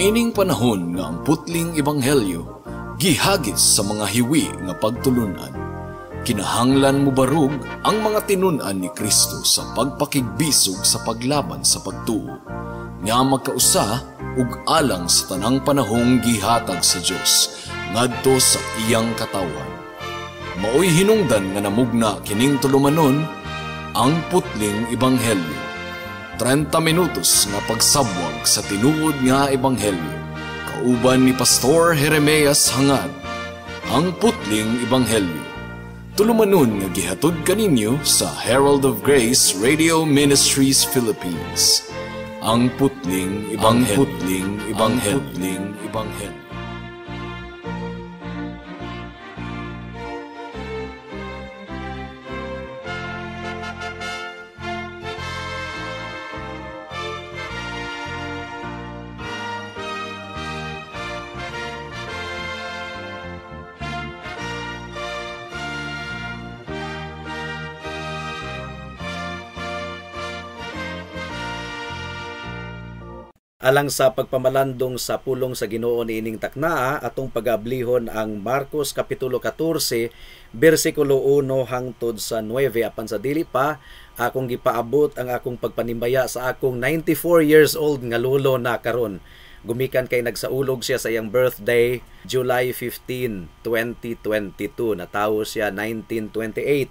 Niining panahon nga ang putling ebanghelyo gihagis sa mga hiwi nga pagtulunan, kinahanglan mobarog ang mga tinun-an ni Kristo sa pagpakigbisog sa paglaban sa pagtuo, nga magkausa ug alang sa tanang panahong gihatag sa Dios ngadto sa iyang katawhan. Maoy hinungdan nga namugna kining tulumanon, ang putling ebanghelyo. 30 minutos nga pagsabwag sa tinuod nga ebanghelyo. Kauban ni Pastor Jeremias Hangad, ang putling ebanghelyo. Tulumanon nga gihatod kaninyo sa Herald of Grace Radio Ministries Philippines. Ang putling ebanghelyo. Putling ebanghelyo. Putling ebanghelyo. Alang sa pagpamalandong sa pulong sa Ginoo niining taknaa, atong pagablihon ang Marcos Kapitulo 14, bersikulo 1 hangtod sa 9. Apan sa dili pa, akong gipaabot ang akong pagpanimbaya sa akong 94 years old nga lolo na karon. Gumikan kay nagsaulog siya sa iyang birthday, July 15, 2022. Natawo siya 1928.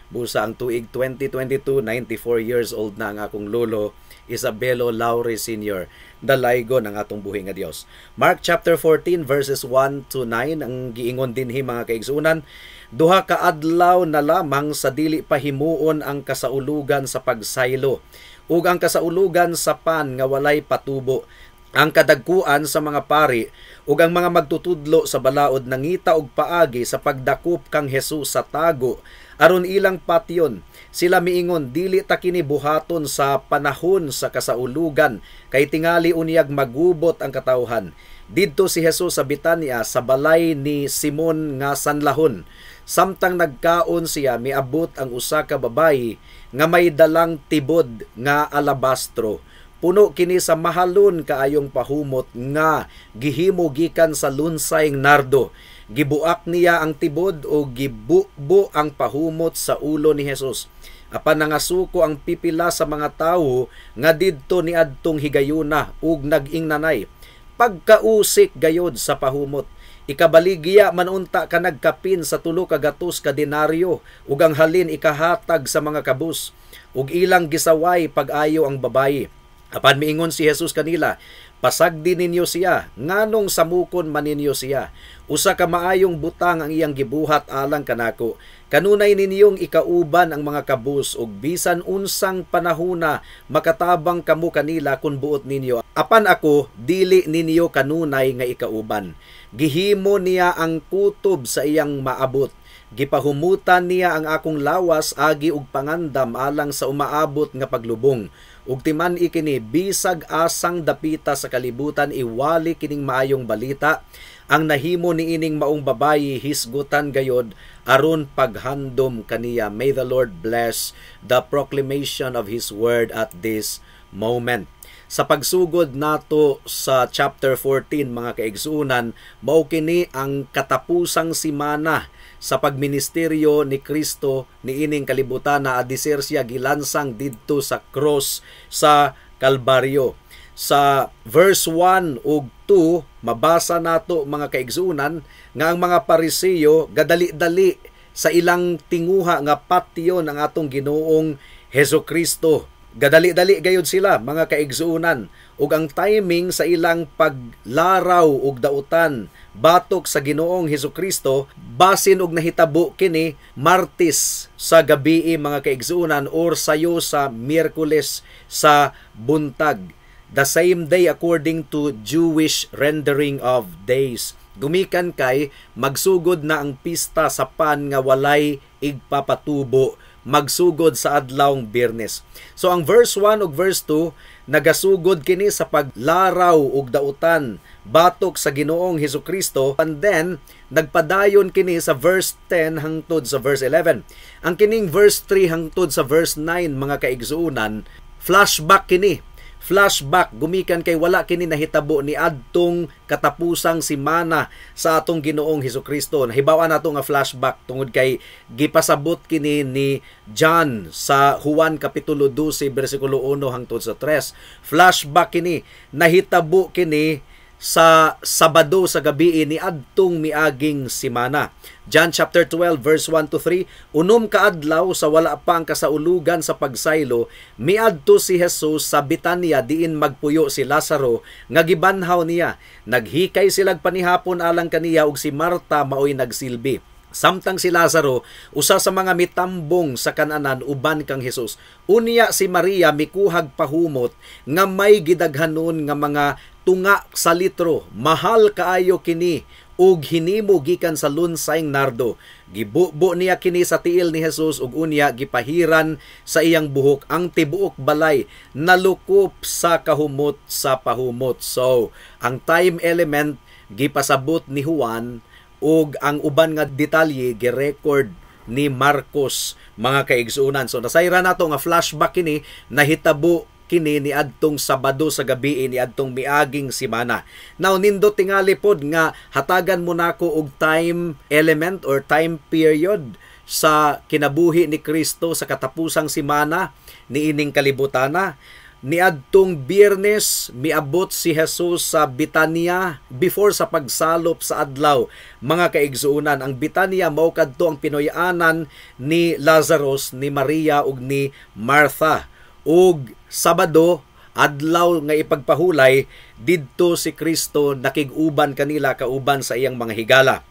Busa ang tuig 2022, 94 years old na ang akong lolo, Isabelo Laure Sr. Dalaygon ang atong buhi nga Dios. Mark chapter 14 verses 1 to 9 ang giingon dinhi, mga kaigsuonan, duha ka adlaw na lamang sa dili pahimuon ang kasaulugan sa pagsaylo ug ang kasaulugan sa pan nga walay patubo. Ang kadagkuan sa mga pari ug ang mga magtutudlo sa balaod nangita og paagi sa pagdakop kang Jesus sa tago aron ilang patyon. Sila miingon, dili ta kini buhaton sa panahon sa kasaulugan kay tingali unyag magubot ang katawhan. Didto si Jesus sa Betania sa balay ni Simon nga sanlahon. Samtang nagkaon siya, miabot ang usa ka babayi nga may dalang tibod nga alabastro. Puno kini sa mahalon kaayong pahumot nga gihimo gikan sa lunsay nardo. Gibuak niya ang tibod o gibubo ang pahumot sa ulo ni Jesus. Apan nangasuko ang pipila sa mga tawo nga didto niadtong higayuna ug nag-ingnanay. Pagkausik gayod sa pahumot, ikabaligya man unta ka nagkapin sa 300 ka denaryo ug ang halin ikahatag sa mga kabus ug ilang gisaway pag-ayo ang babayi. Apan miingon si Jesus kanila, pasagdi ninyo siya, nganong samukon man ninyo siya. Usa ka maayong butang ang iyang gibuhat alang kanako. Kanunay ninyong ikauban ang mga kabus ug bisan unsang panahuna makatabang kamo kanila kun buot ninyo. Apan ako dili ninyo kanunay nga ikauban. Gihimo niya ang kutob sa iyang maabot. Gipahumutan niya ang akong lawas agi og pangandam alang sa umaabot nga paglubong. Ug timan ikini bisag asang dapita sa kalibutan iwali kining maayong balita. Ang nahimo niining maong babayi hisgutan gayod aron paghandom kaniya. May the Lord bless the proclamation of His word at this moment. Sa pagsugod nato sa chapter 14, mga kaigsuonan, mao kini ang katapusang simana sa pagministeryo ni Kristo niining kalibutan na adiser siya gilansang didto sa cross sa Kalbaryo. Sa verse 1 ug 2, mabasa nato, mga kaigsuonan, nga ang mga Pariseo gadali-dali sa ilang tinguha nga patyon ang atong Ginoong Hesus Kristo. Gadali-dali gayud sila, mga kaigsuonan, ug ang timing sa ilang paglaraw ug dautan batok sa Ginoong Hesus Kristo basin og nahitabo kini Martes sa gabii, mga kaigsuonan, or sayo sa Miyerkules sa buntag. The same day according to Jewish rendering of days. Gumikan kay magsugod na ang pista sa pan nga walay igpapatubo, magsugod sa adlawng Biyernes. So ang verse 1 ug verse 2 nagasugod kini sa paglaraw ug dautan batok sa Ginoong Hesus Kristo, and then nagpadayon kini sa verse 10 hangtod sa verse 11. Ang kining verse 3 hangtod sa verse 9, mga kaigsuonan, flashback kini. Flashback gumikan kay wala kini nahitabo ni adtong katapusang simana sa atong Ginoong Hesukristo. Nahibaw-an nato nga flashback tungod kay gipasabot kini ni John sa Juan kapitulo 12 bersikulo 1 hangtod sa 3. Flashback kini, nahitabo kini sa Sabado sa gabi ni adtong miaging simana. John chapter 12 verse 1 to 3, 6 ka adlaw sa wala pa ang kasaulugan sa pagsaylo, miadto si Jesus sa Betania diin magpuyo si Lazaro nga gibanhaw niya. Naghikay silag panihapon alang kaniya ug si Marta maoy nagsilbi. Samtang si Lazaro usa sa mga mitambong sa kananan uban kang Hesus. Unya si Maria mikuhag pahumot nga may gidaghanon nga mga tunga sa litro, mahal kaayo kini ug hinimo gikan sa lunsayng nardo. Gibubo niya kini sa tiil ni Jesus ug unya gipahiran sa iyang buhok ang tibuok balay nalukop sa kahumot sa pahumot. So, ang time element gipasabot ni Juan ug ang uban nga detalye girecord ni Marcos, mga kaigsuonan. So nasayra nato nga flashback kini, nahitabo kini ni adtong Sabado sa gabi ni adtong miaging simana. Now nindot tingali pod nga hatagan mo nako og time element or time period sa kinabuhi ni Kristo sa katapusang simana niining kalibutana. Niadtong Biyernes, miabot si Jesus sa Betania before sa pagsalop sa adlaw. Mga kaigsuonan, ang Betania mao kadto ang pinoy-anan ni Lazarus, ni Maria ug ni Martha. Ug Sabado, adlaw nga ipagpahulay, didto si Kristo nakig-uban kanila kauban sa iyang mga higala.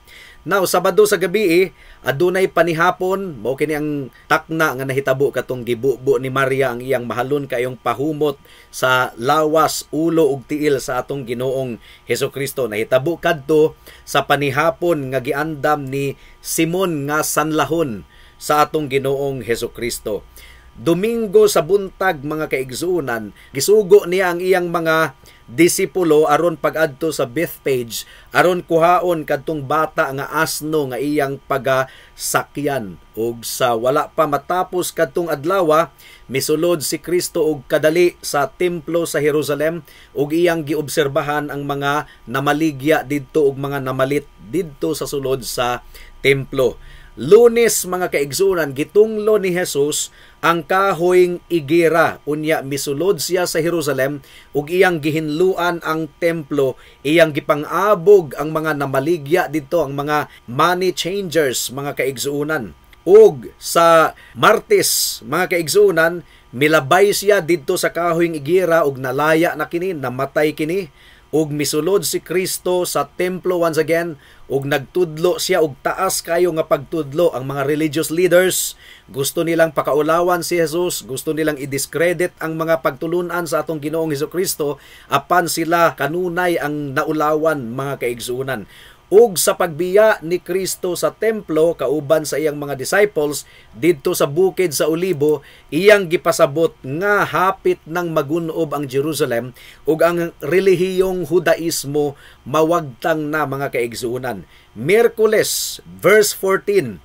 Now, Sabado sa gabi, adunay panihapon, mao kini ang takna nga nahitabo katong gibubo ni Maria ang iyang mahalon kayong pahumot sa lawas, ulo ug tiil sa atong Ginoong Hesukristo. Nahitabo kadto sa panihapon nga giandam ni Simon nga sanlahon sa atong Ginoong Hesukristo. Domingo sa buntag, mga kaigsuonan, gisugo niya ang iyang mga disipulo aron pag-adto sa Bethpage aron kuhaon kadtong bata nga asno nga iyang pagasakyan. Ug sa wala pa matapos kadtong adlaw, misulod si Kristo og kadali sa templo sa Jerusalem ug iyang giobserbahan ang mga namaligya didto ug mga namalit didto sa sulod sa templo. Lunes, mga kaigsuonan, gitunglo ni Jesus ang kahoyng igira. Unya misulod siya sa Jerusalem ug iyang gihinluan ang templo, iyang gipang-abog ang mga namaligya didto, ang mga money changers, mga kaigsuonan. Ug sa Martes, mga kaigsuonan, milabay siya didto sa kahoyng igira ug nalaya na kini, namatay kini. Ug misulod si Kristo sa templo once again ug nagtudlo siya og taas kayo nga pagtudlo. Ang mga religious leaders gusto nilang pakaulawan si Jesus, gusto nilang i-discredit ang mga pagtulunan sa atong Ginoong Hesukristo, apan sila kanunay ang naulawan, mga kaigsuonan. Ug sa pagbiya ni Kristo sa templo kauban sa iyang mga disciples didto sa bukid sa Olibo, iyang gipasabot nga hapit nang magunob ang Jerusalem ug ang relihiyong Hudaismo mawagtang na, mga kaigsuonan. Miyerkules, verse 14,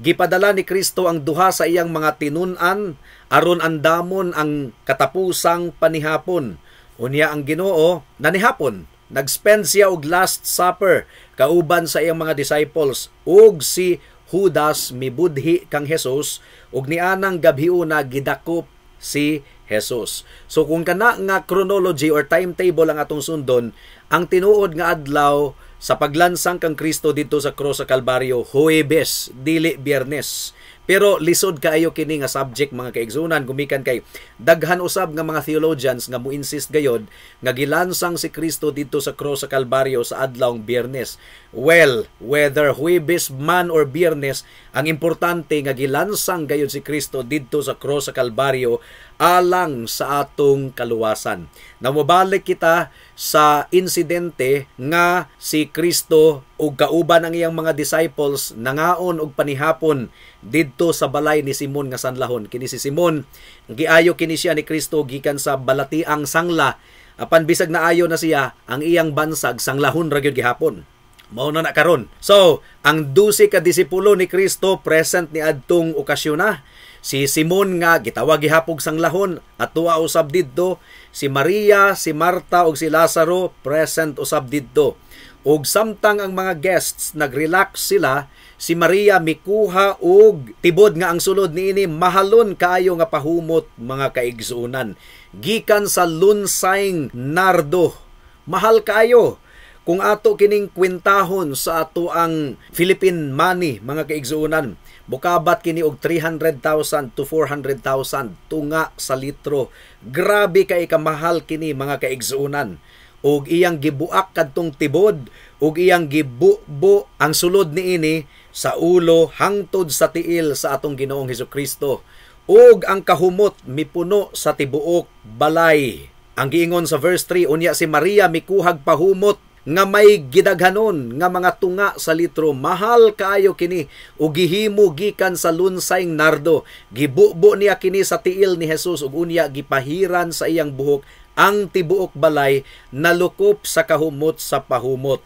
gipadala ni Kristo ang duha sa iyang mga tinun-an aron andamon ang katapusang panihapon. Unya ang Ginoo nanihapon, nag-spend siya og Last Supper kauban sa iyang mga disciples, ug si Judas mibudhi kang Jesus ug nianang gabhiuna gidakop si Jesus. So kung kana nga chronology or timetable ang atong sundon, ang tinuod nga adlaw sa paglansang kang Kristo didto sa cross sa Kalbaryo, Huwebes, dili Biyernes. Pero lisod kaayo kini nga subject, mga kaigsuonan, gumikan kay daghan usab nga mga theologians nga mo-insist gayod nga gilansang si Kristo didto sa cross sa Kalbaryo sa adlawng Biyernes. Well, whether Huwebes man or Biyernes, ang importante nga gilansang gayod si Kristo didto sa cross sa Kalbaryo alang sa atong kaluwasan. Namubalik kita sa insidente nga si Kristo ug kauban ang iyang mga disciples nangaon og panihapon didto sa balay ni Simon nga sanlahon. Kini si Simon, giayo kini siya ni Kristo gikan sa balatiang sangla. Apan bisag naayo na siya, ang iyang bansag sanglahon ra gyud gihapon. Mao na na karon. So, ang 12 ka disipulo ni Kristo present ni adtong okasyon na. Si Simon nga gitawag gihapog sang lahon atua usab didto, si Maria, si Marta ug si Lazaro present usab didto. Ug samtang ang mga guests nagrelax sila, si Maria mikuha og tibod nga ang sulod niini mahalon kaayo nga pahumot, mga kaigsuonan, gikan sa lunsayng nardo. Mahal kaayo. Kung ato kining kwentahon sa ato ang Philippine money, mga kaigsuonan, bukabat kini og 300,000 to 400,000 tunga sa litro. Grabe kay kamahal kini, mga kaigsuonan. Ug iyang gibuak kadtong tibod ug iyang gibubo ang sulod niini sa ulo hangtod sa tiil sa atong Ginoong Hesukristo. Ug ang kahumot mipuno sa tibuok balay. Ang giingon sa verse 3, unya si Maria mikuhag pahumot nga may gidaghanon nga mga tunga sa litro, mahal kaayo kini, ug gihimo gikan sa lunsayng nardo. Gibubo niya kini sa tiil ni Jesus ug unya gipahiran sa iyang buhok. Ang tibuok balay nalukop sa kahumot sa pahumot.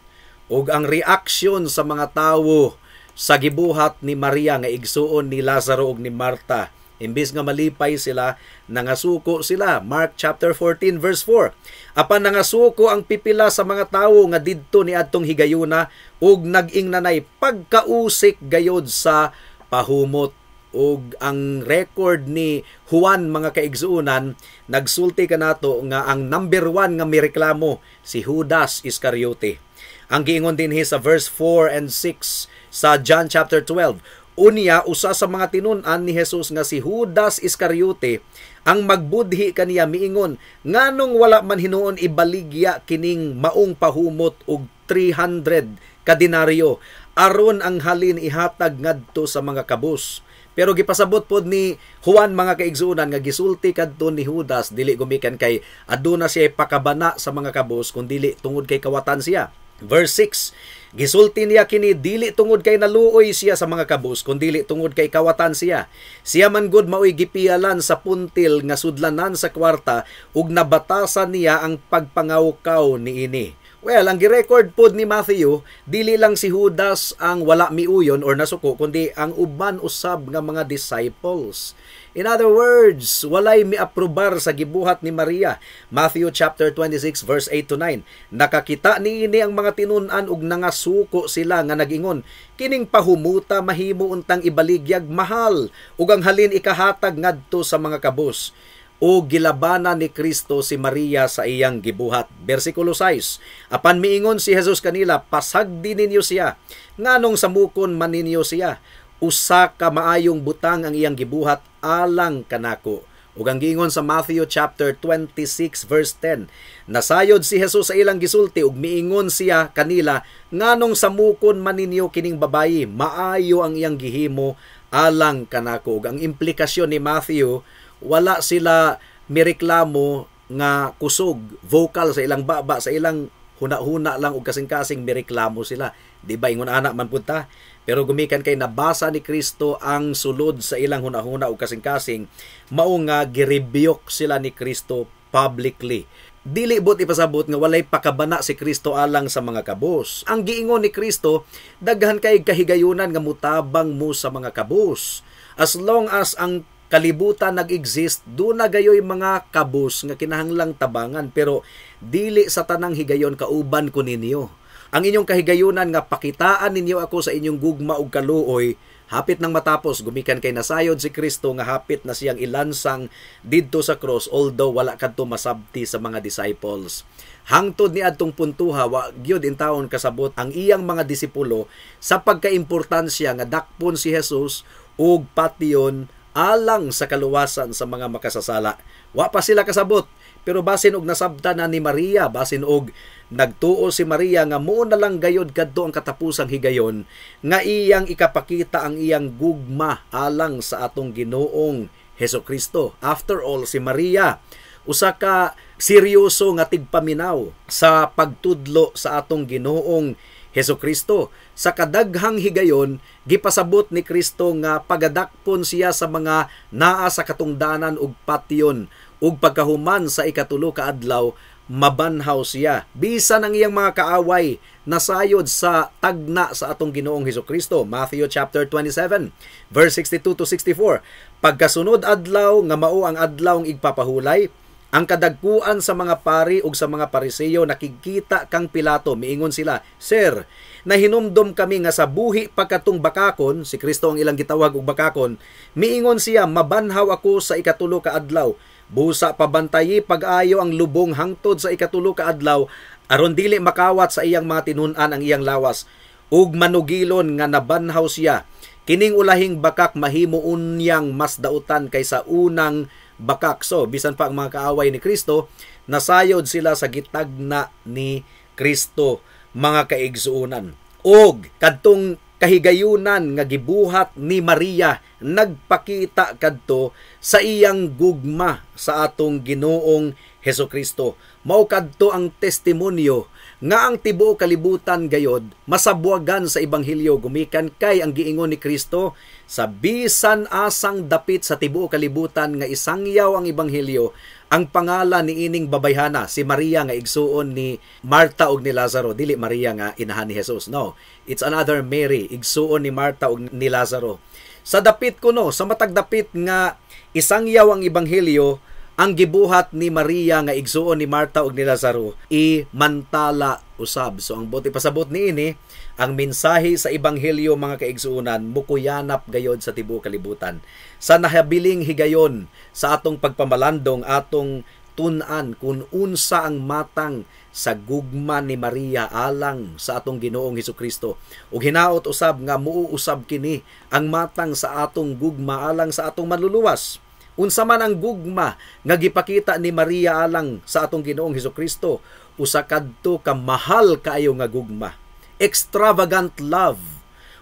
Ug ang reaksyon sa mga tawo sa gibuhat ni Maria nga igsuon ni Lazaro ug ni Marta, imbis nga malipay sila, nangasuko sila. Mark chapter 14 verse 4. Apan nangasuko ang pipila sa mga tawo nga didto ni adtong higayuna ug nag-ingnanay pagkausik gayod sa pahumot. Ug ang record ni Juan, mga kaigsuonan, nagsulti kanato nga ang number 1 nga mireklamo si Judas Iscariote. Ang giingon dinhi sa verse 4 and 6 sa John chapter 12, unya usa sa mga tinun-an ni Jesus nga si Judas Iscariote ang magbudhi kaniya miingon, nganong wala man hinuon ibaligya kining maong pahumot og 300 ka denaryo aron ang halin ihatag ngadto sa mga kabus? Pero gipasabot pod ni Juan, mga kaigsuonan, nga gisulti kadto ni Judas dili gumikan kay aduna siya pakabana sa mga kabus, kundili tungod kay kawatan siya. Verse 6, gisulti niya kini dili tungod kay naluoy siya sa mga kabus, kundili tungod kay kawatan siya. Siya man gud maoy gipiyalan sa puntil nga sudlanan sa kwarta ug nabatasan niya ang pagpangawkaw niini. Well, ang girecord pod ni Matthew, dili lang si Judas ang wala miuyon or nasuko, kundi ang uban usab nga mga disciples. In other words, walay miaprobar sa gibuhat ni Maria. Matthew chapter 26 verse 8 to 9. Nakakita niini ang mga tinun-an ug nangasuko sila nga nagingon, kining pahumuta mahimo untang ibaligyag mahal ug ang halin ikahatag ngadto sa mga kabus. O gilabanan ni Kristo si Maria sa iyang gibuhat. Versikulo 6, apan miingon si Jesus kanila, pasagdi ninyo siya, nganong samukon man ninyo siya? Usa ka maayong butang ang iyang gibuhat alang kanako. Ug ang giingon sa Matthew chapter 26 verse 10, nasayod si Jesus sa ilang gisulti ug miingon siya kanila, nganong samukon man ninyo kining babayi? Maayo ang iyang gihimo alang kanako. Ug ang implikasyon ni Matthew, wala sila mireklamo nga kusog, vocal sa ilang baba, sa ilang huna-huna lang og kasing-kasing mireklamo sila. Di ba ingon ana man pud ta? Pero gumikan kay nabasa ni Kristo ang sulod sa ilang huna-huna og kasing-kasing, mao nga girebuke sila ni Kristo publicly. Dili bot ipasabot nga walay pakabana si Kristo alang sa mga kabus. Ang giingon ni Kristo, daghan kay kahigayunan nga mutabang mo sa mga kabus. As long as ang kalibutan nag-exist, doon na gayoy mga kabus nga kinahanglang tabangan, pero dili sa tanang higayon kauban ko ninyo. Ang inyong kahigayunan nga pakitaan ninyo ako sa inyong gugma ug kaluoy, hapit nang matapos, gumikan kay nasayod si Kristo nga hapit na siyang ilansang didto sa cross, although wala kadto masabti sa mga disciples. Hangtod ni adtong puntuha, wa gyud intawon kasabot ang iyang mga disipulo sa pagkaimportansya nga dakpon si Jesus ug patyon alang sa kaluwasan sa mga makasasala. Wa pa sila kasabot, pero basin og nasabta na ni Maria, basin og nagtuo si Maria nga muo na lang gayod kadto ang katapusang higayon nga iyang ikapakita ang iyang gugma alang sa atong Ginoong Hesukristo. After all, si Maria usa ka seryoso nga tigpaminaw sa pagtudlo sa atong Ginoong Hesukristo. Sa kadaghang higayon, gipasabot ni Kristo nga pagadakpon siya sa mga naa sa katungdanan ug patyon, ug pagkahuman sa ikatulo ka adlaw mabanhaw siya. Bisan ang iyang mga kaaway nasayod sa tagna sa atong Ginoong Hesukristo. Matthew chapter 27 verse 62 to 64. Pagkasunod adlaw nga mao ang adlaw igpapahulay, ang kadagkuan sa mga pari ug sa mga Pariseo nakigkita kang Pilato. Miingon sila, "Sir, nahinumdom kami nga sa buhi pagkatong bakakon," si Kristo ang ilang gitawag og bakakon, "miingon siya, 'Mabanhaw ako sa ikatulo ka adlaw.' Busa pabantayi pag-ayo ang lubong hangtod sa ikatulo ka adlaw aron dili makawat sa iyang mga tinun-an ang iyang lawas ug manugilon nga nabanhaw siya. Kining ulahing bakak mahimo unyang mas dautan kaysa unang bakak." So, bisan pa ang mga kaaway ni Kristo, nasayod sila sa gitagna ni Kristo, mga kaigsuonan. Og kadtong kahigayunan nga gibuhat ni Maria nagpakita kadto sa iyang gugma sa atong Ginoong Hesukristo. Mao kadto ang testimonyo nga ang tibuok kalibutan gayod masabwagan sa ebanghelyo gumikan kay ang giingon ni Kristo sa bisan asang dapit sa tibuok kalibutan nga isangyaw ang ebanghelyo, ang pangalan ni ining babayhana, si Maria nga igsuon ni Marta ug ni Lazaro, dili Maria nga inahan ni Jesus, no, it's another Mary, igsuon ni Marta ug ni Lazaro. Sa dapit kuno, sa matag dapit nga isangyaw ang ebanghelyo, ang gibuhat ni Maria nga igsuon ni Marta ug ni Lazaro imantala usab. So ang buot ipasabot niini, ang mensahe sa ebanghelyo, mga kaigsuonan, mukuyanap gayod sa tibuok kalibutan. Sa nahabiling higayon sa atong pagpamalandong, atong tun-an kung unsa ang matang sa gugma ni Maria alang sa atong Ginoong Hesukristo. Ug hinaot usab nga muusab kini ang matang sa atong gugma alang sa atong Manluluwas. Unsa man ang gugma nga gipakita ni Maria alang sa atong Ginoong Hesukristo, usa kadto ka mahal kaayo nga gugma. Extravagant love.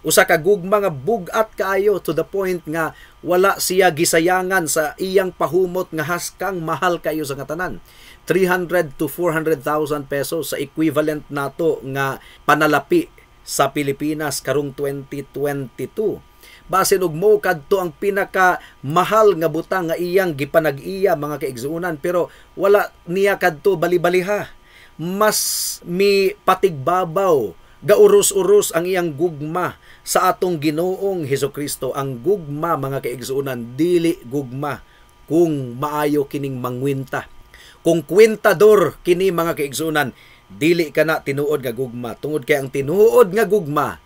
Usa ka gugma nga bug-at kaayo to the point nga wala siya gisayangan sa iyang pahumot nga haskang mahal kaayo sa katanan. 300 to 400,000 pesos sa equivalent nato nga panalapi sa Pilipinas karong 2022. Basin og mo kadto ang pinaka mahal nga butang nga iyang gipanag-iya, mga kaigsuonan, pero wala niya kadto balibaliha. Mas mi patigbabaw, gauros-uros ang iyang gugma sa atong Ginoong Hesukristo. Ang gugma, mga kaigsuonan, dili gugma kung maayo kining mangwinta. Kung kwentador kini, mga kaigsuonan, dili kana tinuod nga gugma, tungod kay ang tinuod nga gugma,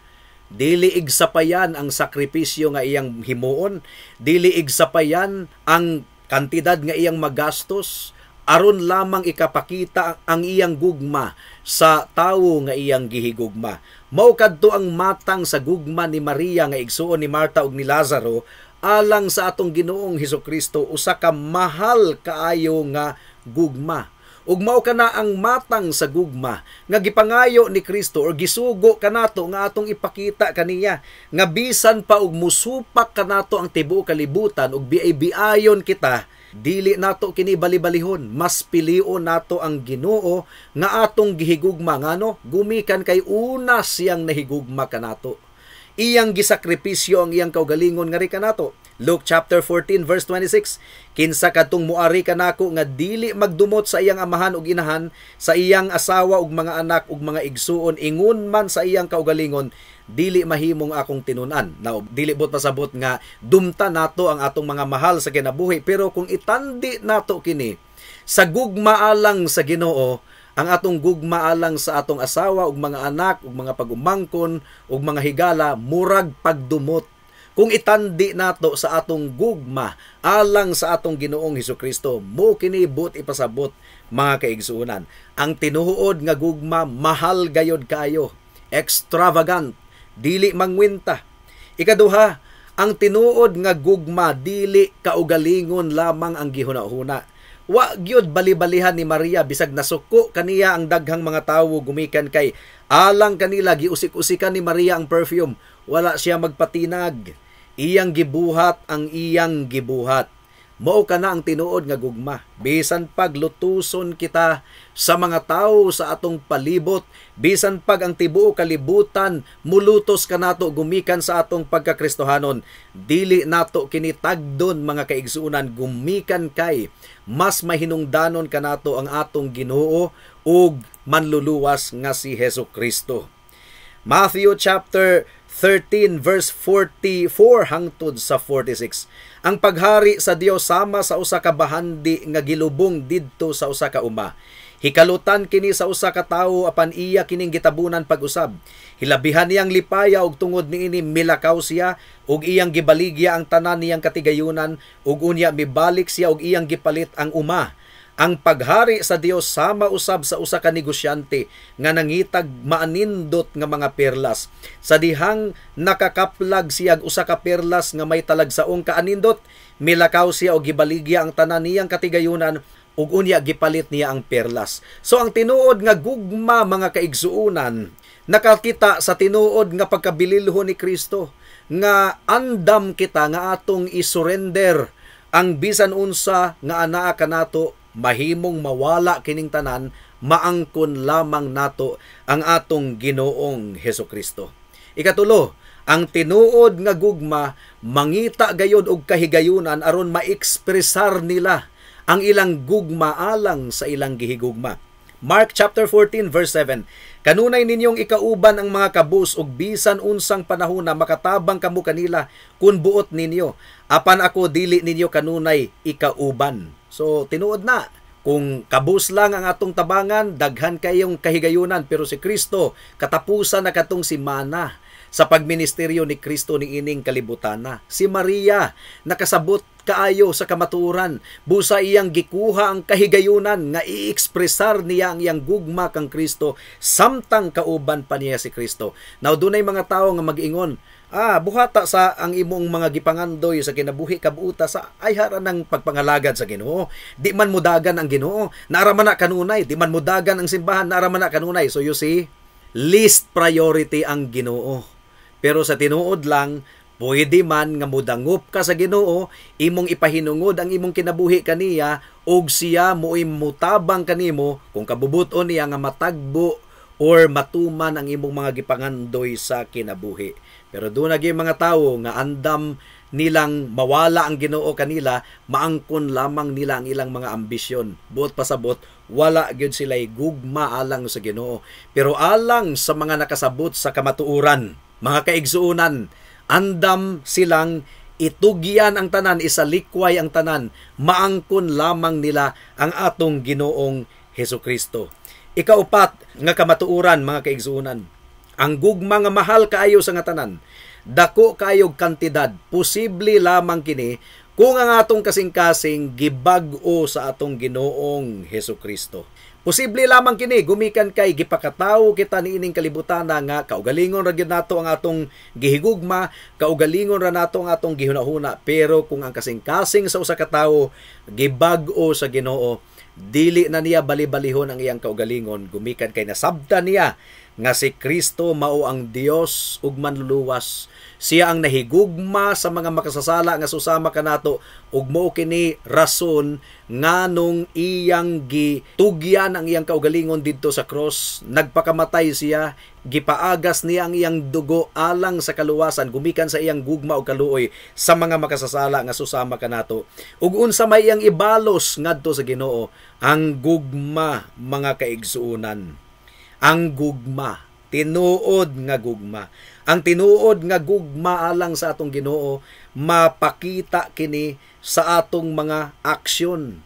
dili igsapayan ang sakripisyo nga iyang himuon, dili igsapayan ang kantidad nga iyang magastos aron lamang ikapakita ang iyang gugma sa tawo nga iyang gihigugma. Mao kadto ang matang sa gugma ni Maria nga igsuon ni Marta ug ni Lazaro alang sa atong Ginoong Hesukristo, usa ka mahal kaayo nga gugma. Ug mao kana ang matang sa gugma nga gipangayo ni Kristo or gisugo kanato nga atong ipakita kaniya, nga bisan pa og musupak kanato ang tibuok kalibutan ug biay-biayon kita, dili nato kini bali-balihon. Mas pilion nato ang Ginoo nga atong gihigugma, ngano gumikan kay una siyang nahigugma kanato. Iyang gisakripisyo ang iyang kaugalingon ngari kanato. Luke chapter 14 verse 26, kinsa kadtong muari kanako nga dili magdumot sa iyang amahan ug inahan, sa iyang asawa ug mga anak ug mga igsuon, ingon man sa iyang kaugalingon, dili mahimong akong tinun-an. Now, dili bot pasabot nga dumta nato ang atong mga mahal sa kinabuhi, pero kung itandi nato kini sa gugma alang sa Ginoo, ang atong gugma alang sa atong asawa ug mga anak ug mga pagumangkon ug mga higala, murag pagdumot kung itandi nato sa atong gugma alang sa atong Ginoong Hesukristo. Mo kini buot ipasabot, mga kaigsuonan. Ang tinuod nga gugma mahal gayod kaayo, extravagant, dili mangwinta. Ikaduha, ang tinuod nga gugma dili kaugalingon lamang ang gihuna-huna. Wa gyud balibalihan ni Maria bisag nasuko kaniya ang daghang mga tawo gumikan kay alang kanila giusik-usikan ni Maria ang perfume. Wala siya magpatinag. Iyang gibuhat ang iyang gibuhat. Mao kana ang tinuod nga gugma. Bisan pag lutuson kita sa mga tawo sa atong palibot, bisan pag ang tibuok kalibutan mulutos kanato gumikan sa atong pagkakristohanon, dili nato kini tagdon, mga kaigsuonan, gumikan kay mas mahinungdanon kanato ang atong Ginoo ug manluluwas nga si Hesus Kristo. Matthew chapter 13 verse 44 hangtod sa 46. Ang paghari sa Dios sama sa usa ka bahandi nga gilubong didto sa usa ka uma. Hikalutan kini sa usa ka tawo apan iya kining gitabunan pag-usab. Hilabihan niyang lipaya og tungod niini milakaw siya ug iyang gibaligya ang tanan niyang katigayunan ug unya mibalik siya ug iyang gipalit ang uma. Ang paghari sa Dios sama usab sa usa ka negosyante nga nangitag maanindot nga mga perlas. Sa dihang nakakaplag siya usa ka perlas nga may talagsaong kaanindot, milakaw siya og gibaligya ang tanan niyang katigayunan ug unya gipalit niya ang perlas. So ang tinuod nga gugma, mga kaigsuonan, nakakita sa tinuod nga pagkabililhon ni Kristo, nga andam kita nga atong isurrender ang bisan unsa nga anaa kanato, mahimong mawala kining tanan, maangkon lamang nato ang atong Ginoong Hesus Kristo. Ikatulo, ang tinuod nga gugma mangita gayod og kahigayunan aron maekspresar nila ang ilang gugma alang sa ilang gihigugma. Mark chapter 14 verse 7. Kanunay ninyong ikauban ang mga kabus ug bisan unsang panahona makatabang kamo kanila kun buot ninyo. Apan ako dili ninyo kanunay ikauban. So tinuod na, kung kabus lang ang atong tabangan, daghan kayong kahigayunan, pero si Kristo katapusan na katong simana sa pagministeryo ni Kristo ni ining kalibutana. Si Maria nakasabot kaayo sa kamatuoran, busa iyang gikuha ang kahigayunan nga i-ekspresar niya ang iyang gugma kang Kristo samtang kauban pa niya si Kristo. Now dunay mga tawo nga mag-ingon, buhata sa ang imong mga gipangandoy sa kinabuhi kabuta sa ayhara ng pagpangalagad sa Ginoo. Di man mudagan ang Ginoo, naara man na kanunay, di man mudagan ang simbahan, naara man na kanunay. So you see, least priority ang Ginoo. Pero sa tinuod lang, pwede man nga mudangop ka sa Ginoo, imong ipahinungod ang imong kinabuhi kaniya ug siya mo'y mutabang kanimo kung kabubuton niya nga matagbo or matuman ang imong mga gipangandoy sa kinabuhi. Pero doon na mga tawo nga andam nilang mawala ang Ginoo kanila, maangkon lamang nila ang ilang mga ambisyon. Buot pasabot, wala gyud sila gugma alang sa Ginoo. Pero alang sa mga nakasabot sa kamatuoran, mga kaigsuonan, andam silang itugyan ang tanan, isalikway ang tanan, maangkon lamang nila ang atong Ginoong Hesus Kristo. Ikaupat nga kamatuoran, mga kaigsuonan, ang gugma nga mahal kaayo sa nga tanan, dako kaayog kantidad, posible lamang kini kung ang atong kasing-kasing gibag-o sa atong Ginoong Hesus Kristo. Posible lamang kini gumikan kay gipakatawo kita niining kalibutan nga kaugalingon ra gyud nato ang atong gihigugma, kaugalingon ra nato ang atong gihunahuna, pero kung ang kasing-kasing sa usa ka tawo gibag-o sa Ginoo, dili na niya bali-balihon ang iyang kaugalingon gumikan kay nasabtan niya nga si Kristo mao ang Dios ug manluluwas. Siya ang nahigugma sa mga makasasala nga susama kanato ug mao kini rason nganong iyang gitugyan ang iyang kaugalingon didto sa cross. Nagpakamatay siya, gipaagas niya ang iyang dugo alang sa kaluwasan gumikan sa iyang gugma ug kaluoy sa mga makasasala nga susama kanato. Ug unsa may iyang ibalos ngadto sa Ginoo? Ang gugma, mga kaigsuonan. Ang gugma, tinuod nga gugma. Ang tinuod nga gugma alang sa atong Ginoo mapakita kini sa atong mga aksyon.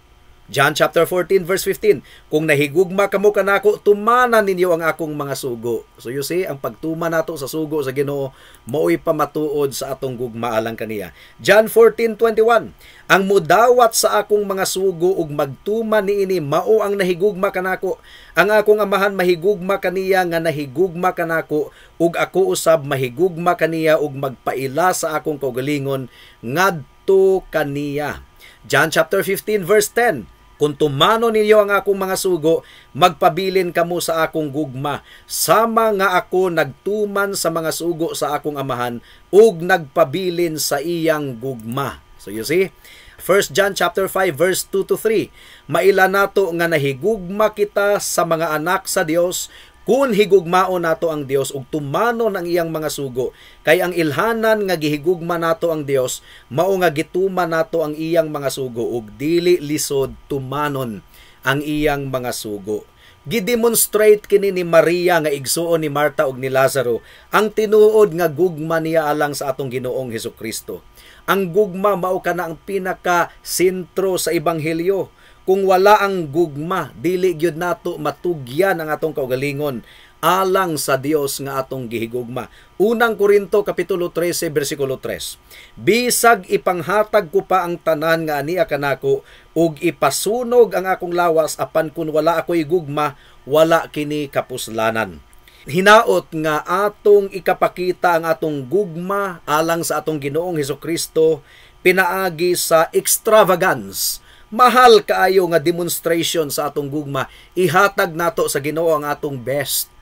John chapter 14 verse 15, kung nahigugma kamo kanako, tumana ninyo ang akong mga sugo. So you see, ang pagtuma nato sa sugo sa Ginoo mao'y pamatuod sa atong gugma alang kaniya. John 14:21, ang mudawat sa akong mga sugo ug magtuma niini mao ang nahigugma kanako. Ang akong amahan mahigugma kaniya nga nahigugma kanako, ug ako usab mahigugma kaniya ug magpaila sa akong kaugalingon ngadto kaniya. John chapter 15 verse 10, kung tumano ninyo ang akong mga sugo, magpabilin kamo sa akong gugma, sama nga ako nagtuman sa mga sugo sa akong amahan ug nagpabilin sa iyang gugma. So you see, 1 John chapter 5 verse 2 to 3. Maila nato nga nahigugma kita sa mga anak sa Dios kun higugmaon nato ang Dios ug tumanon ang iyang mga sugo. Kay ang ilhanan nga gihigugma nato ang Dios, mao nga gituman nato ang iyang mga sugo ug dili lisod tumanon ang iyang mga sugo. Gidemonstrate kini ni Maria nga igsuon ni Marta ug ni Lazaro ang tinuod nga gugma niya alang sa atong Ginoong Hesukristo. Ang gugma mao kana ang pinaka sentro sa ebanghelyo. Kung wala ang gugma, dili gyud nato matugyan ang atong kaugalingon alang sa Dios nga atong gihigugma. Unang Korinto kapitulo 13 bersikulo 3. Bisag ipanghatag ko pa ang tanan nga ania kanako ug ipasunog ang akong lawas, apan kun wala ako'y gugma, wala kini kapuslanan. Hinaot nga atong ikapakita ang atong gugma alang sa atong Ginoong Hesukristo pinaagi sa extravagance. Mahal kaayo nga demonstration sa atong gugma. Ihatag nato sa Ginoo ang atong best,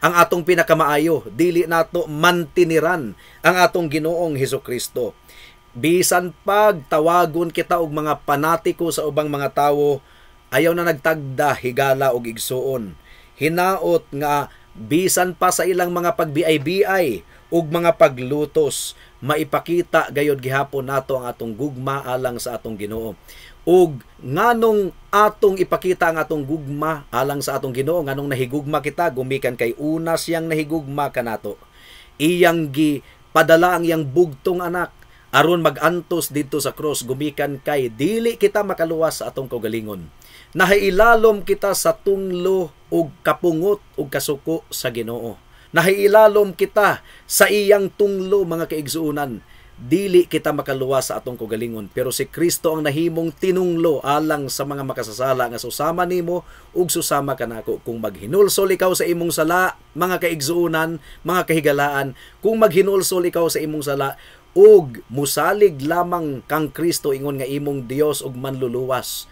ang atong pinakamaayo. Dili nato mantiniran ang atong Ginoong Hesukristo. Bisan pag tawagon kita og mga panatiko sa ubang mga tawo, ayaw na nagtagda, higala og igsuon. Hinaot nga bisan pa sa ilang mga pagbiay-biay ug mga paglutos, maipakita gayod gihapon nato ang atong gugma alang sa atong Ginoo. Ug nganong atong ipakita ang atong gugma alang sa atong Ginoo, nganong nahigugma kita, gumikan kay una siyang nahigugma kanato. Iyang gipadala ang iyang bugtong anak aron magantos didto sa cross, gumikan kay dili kita makaluwas sa atong kaugalingon. Nahailalom kita sa tunglo ug kapungot ug kasuko sa Ginoo. Nahailalom kita sa iyang tunglo, mga kaigsuonan. Dili kita makaluwas sa atong kaugalingon, pero si Kristo ang nahimong tinunglo alang sa mga makasasala nga susama nimo ug susama kanako. Kung maghinulsol ikaw sa imong sala, mga kaigsuonan, mga kahigalaan, kung maghinulsol ikaw sa imong sala ug musalig lamang kang Kristo ingon nga imong Dios ug manluluwas,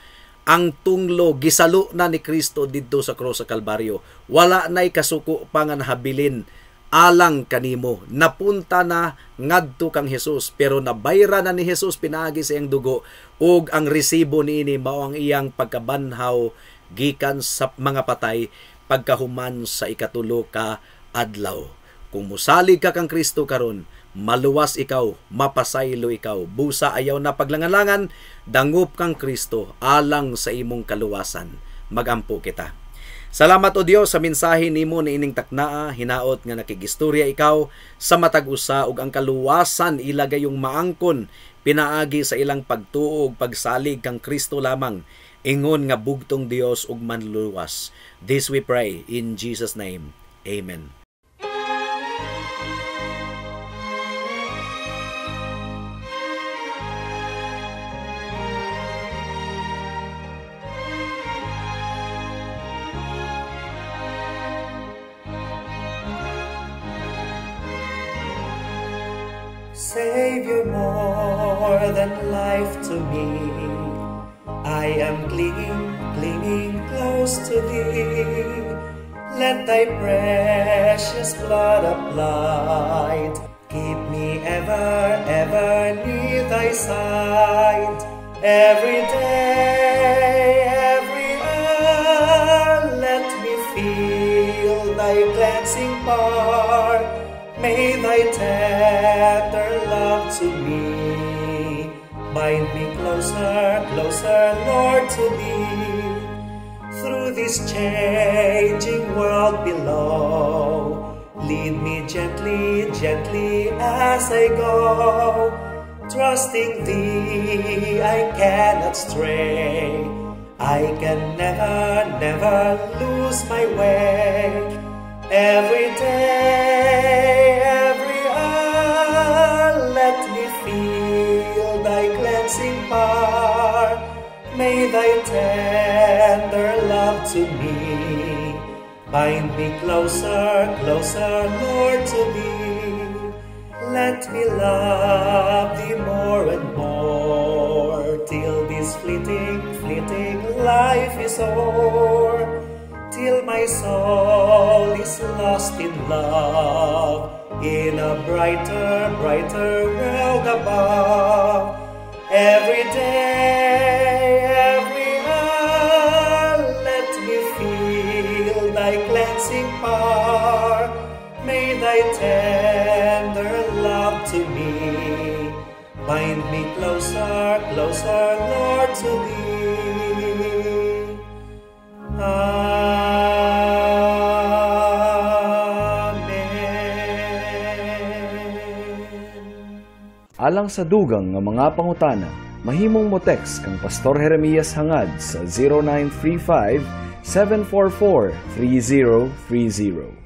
ang tunglo gisalo na ni Kristo didto sa krus sa Kalbaryo. Wala na'y kasuko pa nga nahabilin alang kanimo. Napunta na ngadto kang Jesus, pero nabayra na ni Jesus pinaagi sa iyang dugo, ug ang resibo niini mao ang iyang pagkabanhaw gikan sa mga patay pagkahuman sa ikatulo ka adlaw. Kung musalig ka kang Kristo karon, maluwas ikaw, mapasaylo ikaw. Busa ayaw na paglangalangan, dangup kang Kristo alang sa imong kaluwasan. Magampo kita. Salamat o Dios sa mensahe nimo niining taknaa. Hinaot nga nakigistorya ikaw sa matag usa ug ang kaluwasan ilagay yung maangkon pinaagi sa ilang pagtuo ug pagsalig kang Kristo lamang, ingon nga bugtong Dios ug manluluwas. This we pray in Jesus name. Amen. Savior, more than life to me, I am clinging, clinging close to thee. Let thy precious blood applied keep me ever, ever near thy side. Every day, every hour, let me feel thy cleansing power. May thy tender love to me bind me closer, closer, Lord, to thee. Through this changing world below, lead me gently, gently as I go. Trusting thee, I cannot stray. I can never, never lose my way. Every day, every hour, let me feel thy cleansing power. May thy tender love to me bind me closer, closer, Lord, to thee. Let me love thee more and more, till this fleeting, fleeting life is o'er. Till my soul is lost in love, in a brighter, brighter world above. Every day, Bind me closer, closer, Lord, to Thee. Amen. Alang sa dugang nga mga pangutana, mahimong mo text kang Pastor Jeremias Hangad sa 0935 744 3030.